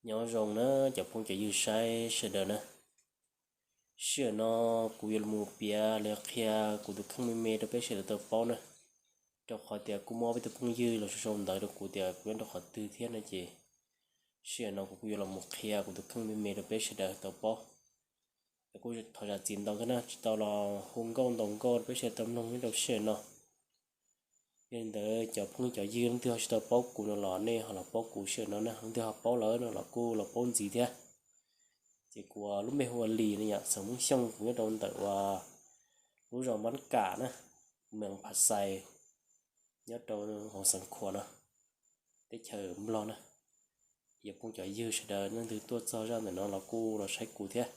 Nyob zoo na cov phooj cov ywg saib sawv daws na. Sij hawm no kuv yuav los piav los qhia kuv tus kheej me me rau peb sawv daws tau paub na, rau qhov tias kuj muaj ob peb tug phooj ywg los sau sau ntawv rau kuv tias kuv nyob rau qhov twg thiab no ces sij hawm no kuv kuj yuav los qhia kuv tus kheej me me rau peb sawv daws tau paub. Es kuj thov zam txim ntau thiab na, tsis tau los hu nkauj ntaus nkauj rau peb sawv daws tau mloog nyob rau sij hawm no. Yog li ntawd cov phooj cov ywg leej twg ho tsis tau paub kuv no los nej ho los paub kuv sij hawm no na, leej twg ho paub lawm no los kuj los paub ntxiv thiab. Ces kuv lub npe hu ua Lis no yom, xeem Hmoob Xyooj, kuv nyob rau ntawm uas lub zos Mab Kam na, mees Phav Xais, nyob rau hauv Xeev Khuam no, teb chaws Nplog na. Yog phooj cov ywg sawv daws leej twg tuaj txog zaj ntawm no los kuj los saib kuv thiab.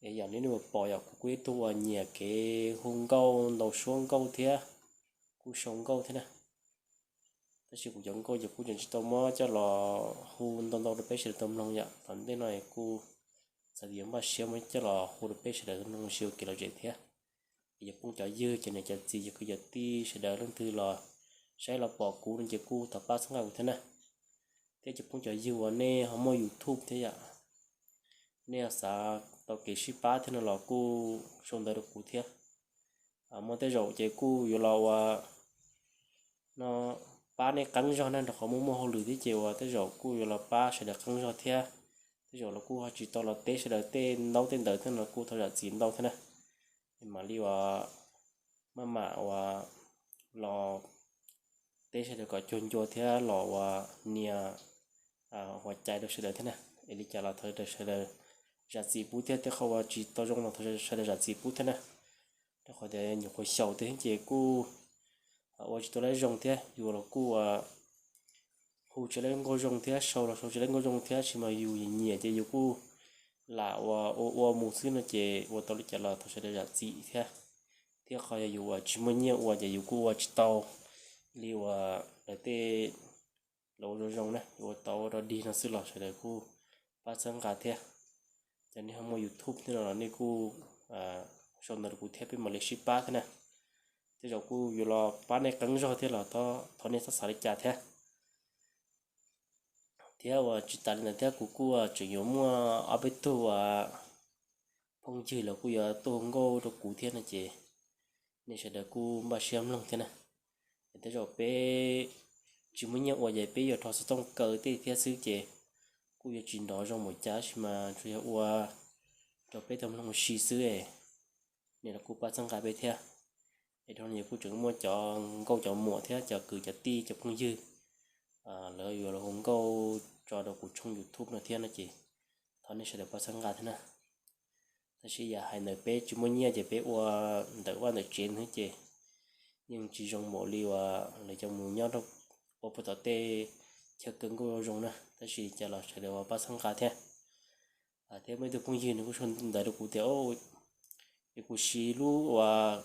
Es yam li nej pom yom, kuv kuj ib tug uas nyiam kev hu nkauj ntaus suab nkauj thiab kuj sau nkauj thiab na. Tab sis kuv cov nkauj ces kuj tseem tsis tau muab coj los hu ntau ntau rau peb sawv daws tau mloog yom. Tom ntej no kuj xav tias yuav npaj siab muab coj los hu rau peb sawv daws tau mloog ua si ua kev lom zem thiab. Es yog phooj cov ywg cov niam cov txiv cov kwv cov tij sawv daws leej twg los saib los pom kuv no ces kuj thov pab txhawb nqa kuv thiab na. Thiab cov phooj cov ywg uas nej ho muaj YouTube thiab yom, nej xav tau kev sib pab thiab no los kuj sau ntawv rau kuv thiab. Muaj tej zaum ces kuj yuav los ua no pab nej qeeb zog na, rau qhov muaj muaj hauj lwm thiab ces uas tej zaum kuj yuav los pab sawv daws qeeb zog thiab. Tej zaum los kuj ho tsis tau los teb sawv daws tej ntaub tej ntawv thiab no los kuj thov zam txim ntau thiab na. Es mam li uas maj mam uas los teb sawv daws kom cuag ncua thiab los uas nias huam cai rau sawv daws thiab na. Es li cas los thov sawv daws zam txim pub thiab, tej qhov uas tsis tau zoo los thov sawv daws zam txim pub thiab na. Rau qhov tias nyuam qhuav xyaum tiag ces kuj ua tsis tau lawv zoo thiab, yus los kuj hu tsis lawv nkauj zoo thiab, sau los sau tsis lawv nkauj zoo thiab, tab sis mas yus nyiam nyiam ces yus kuj lam ua ua ua mus xwb no ces ua tau li cas los thov sawv daws zam txim thiab. Thiab qhov yog yus uas tsis muaj nyiaj ua ces yus kuj ua tsis tau li uas lawv tej los ua zoo zoo na, yus ua tau ua rau dig no xwb los sawv daws kuj pab txhawb nqa thiab. Ces nej ho muaj YouTube thiab no los nej kuj sau ntawv rau kuv thiab peb mam li sib pab thiab na. Tej zaum kuj yuav los pab nej qeeb zog thiab los thov nej txhob xav li cas thiab. Thiab uas tsis tas li ntawd thiab kuv kuj tseem yuav muaj ob peb tug uas phooj ywg los kuj yuav tuaj hu nkauj rau kuv thiab no ces nej sawv daws kuj npaj siab mloog thiab na. Es tej zaum peb tsis muaj nyiaj ua ces peb yuav rho xov tooj kaw tej thiab xwb ces kuj yuav tsis nrov zoo npaum cas, tab sis mas tsuas yog ua rau peb tau mloog ua si xwb. Nej los kuj pab txhawb nqa peb thiab. Es dhau no yus kuj tseem muaj cov nkauj cov muam thiab cov kwv cov tij cov phooj ywg, lawv yuav los hu nkauj tso rau kuv tshooj YouTube no thiab no ces thov nej sawv daws pab txhawb nqa thiab na. Tab sis yam hais ntawd peb tsis muaj nyiaj ces peb ua ntawm vaj ntawm tsev xwb ces yeej tsis zoo npaum li uas lawv cov mus nyob rau ua puag tom tej chaw kaw nkauj zoo na. Tab sis cas los sawv daws ua pab txhawb nqa thiab. Thiab muaj ib tug phooj ywg nws kuj sau ntawv rau kuv tias es kuv siv lub uas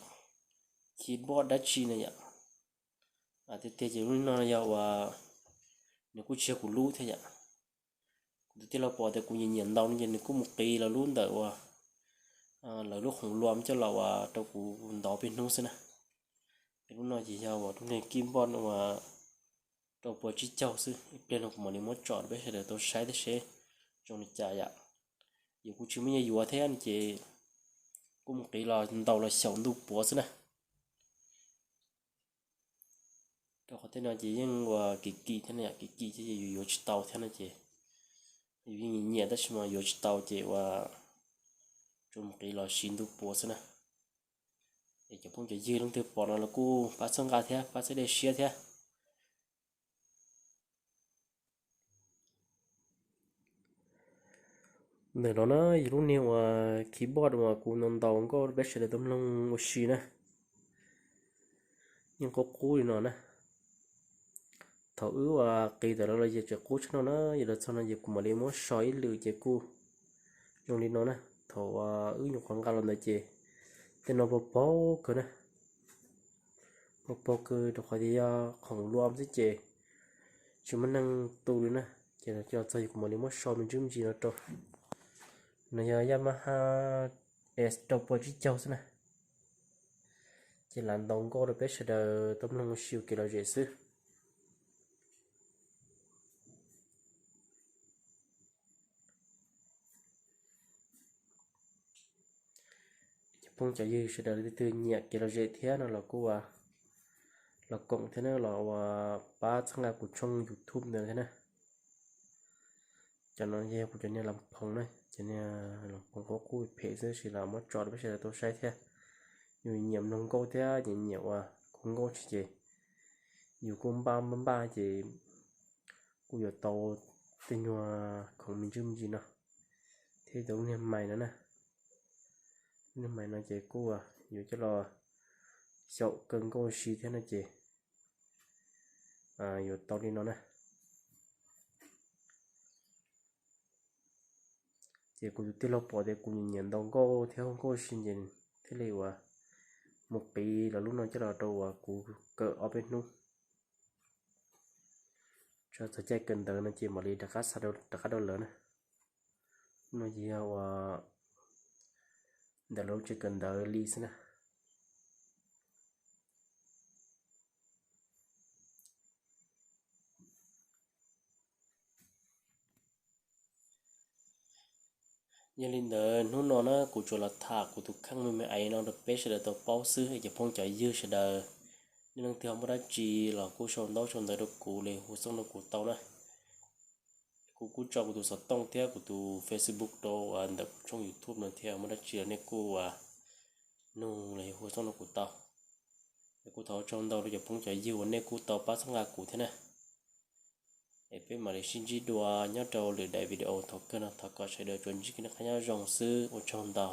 keyboard dab tsi na yom. Tiag tiag ces lub no yog uas nws kuj tsis yog kuv lub thiab yom. Kuv tus tij laug pom tias kuv nyiam nyiam ntaus no ces nws kuj mus qiv los lub ntawm uas lawv lub khoom luam coj los uas rau kuv ntaus peb hnub xwb na. Es lub no ces yog uas lub niag keyboard uas rau puas tsib caug xwb, ib pliag no kuv mam li muab tso rau peb sawv daws tau saib thiab seb zoo li cas yom. Yus kuj tsis muaj nyiaj yuav thiab no ces kuj mus qiv los ntaus los xyaum ntuj puav xwb na. Rau qhov tej no ces yeej ua kim kim thiab no yom, kim kim thiab ces yus yuav tsis tau thiab no ces yus yeej nyiam nyiam tab sis mas yuav tsis tau ces ua tsuas mus qiv los siv ntuj puav xwb na. Es cov phooj cov ywg leej twg pom no los kuj pab txhawb nqa thiab pab txhawb dej siab thiab. Ntawm no na yog lub niag uas keyboard uas kuv ntaus ntaus nkauj rau peb sawv daws tau mloog ua si na. Yeej qub qub li no na. Thaum wb uas qiv tawm los los ces tseem qub tshaj no na, yog los txog no ces kuv mam li muab so ib lwm ces kuj zoo li no na. Thaum uas wb nyuam qhuav nqa los ntawd ces tej no pog paug kawg na, pog paug kawg rau qhov tias yog khoom luam xwb ces tsis muaj neeg tu li na. Ces los txog ces kuv mam li muab so me ntsis me ntsis no rau. No yog Yamaha S rau puas tsib caug xwb na. Ces lam ntaus nkauj rau peb sawv daws tau mloog ua si ua kev lom zem xwb. Phooj cov ywg sawv daws leej twg nyiam kev lom zem thiab no los kuj los koom thiab na, los ua pab txhawb nqa kuv tshooj YouTube ntawd thiab na. Cov no yog kuv cov niag las phoos na, cov niag las phoos qhuav qub phem xwb tab sis los muab tso rau peb sawv daws tau saib thiab. Yus nyiam mloog nkauj thiab nyiam nyiam uas kuv nkauj tsis ces yus kuj npaj npaj npaj ces kuj yuav tau tej nyuag khoom me ntsis me ntsis no thiab tau lub niag mais no na. Lub niag mais no ces kuj yuav coj los xyaum kaw nkauj si thiab no ces yuav tau li no na. Ces kuv tus tij laug pom tias kuv nyiam nyiam ntaus nkauj thiab hu nkauj si ces thiaj li uas mus qiv los lub no coj los rau uas kuv kawm ob peb hnub. Tso txog caij kawm ntawv no ces mam li rov qab xa rov qab rau lawv na. No ces yog uas ntawm lawv lub tsev kawm ntawv li xwb na. Yog li ntawd hnub no na kuv tsuas los tham kuv tus kheej me me aiv no rau peb sawv daws tau paub xwb es cov phooj cov ywg sawv daws, nej leej twg ho muaj dab tsi los kuj sau ntaub sau ntawv rau kuv los hu xov tooj rau kuv tau na. Kuv kuj tso kuv tus xov tooj thiab kuv tus Facebook rau ntawm kuv tshooj YouTube no thiab, muaj dab tsi los nej kuj nug los yog hu xov tooj rau kuv tau. Es kuj thov ua tsaug ntau rau cov phooj cov ywg uas nej kuj tau pab txhawb nqa kuv thiab na. Es peb mam li sib ntsib dua nyob rau lwm daim video thaum kawg no, thov kom sawv daws tsuas ntsib kev noj qab nyob zoo xwb, ua tsaug ntau.